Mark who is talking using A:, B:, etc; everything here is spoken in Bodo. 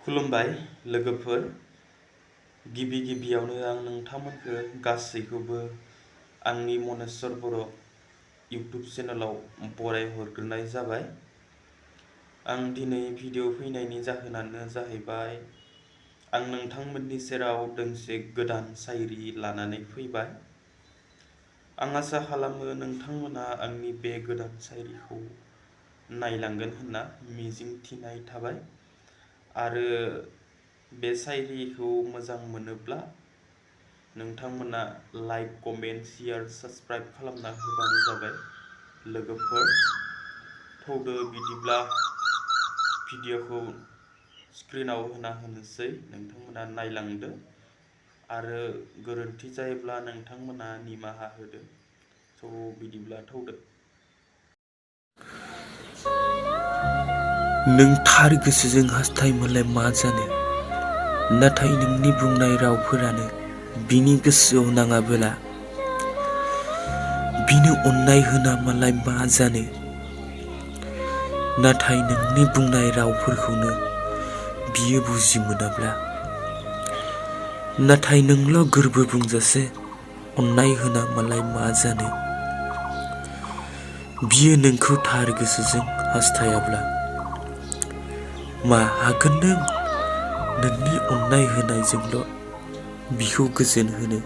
A: खुलुमबाय लोगोफोर। गिबियावनो आं नोंथांमोनखौ गासैखौबो आंनि मनेस्वर बर' इउटुब चेनेलाव बरायहरग्रोनाय जाबाय। आं दिनै भिडिअ फैनायनि जाहोनानो जाहैबाय आं नोंथांमोननि सेराव दोंसे गोदान शायरि लानानै फैबाय। आं आसा खालामो नोंथांमोना आंनि बे गोदान शायरिखौ नायलांगोन होनना मिजिं थिनाय थाबाय। आरो बे शायरिखौ मोजां मोनोब्ला नोंथांमोना लाइक, कमेन्ट, शेयार, साबस्क्राइब खालामना होबानो जाबाय लोगोफोर। थौदो बिदिब्ला भिडिअखौ स्क्रिनाव होना होनोसै, नोंथांमोना नायलांदो आरो गोरोन्थि जायोब्ला नोंथांमोना निमाहा होदो। बिदिब्ला थौदो।
B: नों थार गोसोजों हास्थाय मालाय मा जानो, नाथाय नोंनि बुंनाय रावफोरानो बिनि गोसोआव नाङाबोला बिनो अननाय होना मालाय मा जानो, नाथाय नोंनि बुंनाय रावफोरखौनो बियो बुजि मोनाब्ला, नाथाय नोंल' गोरबो बुंजासे अननाय होना मालाय मा जानो, बियो नोंखौ थार गोसोजों हास्थायाब्ला मा हागोन नों नोंनि अननाय होनायजोंल' बिखौ गोजोन होनो।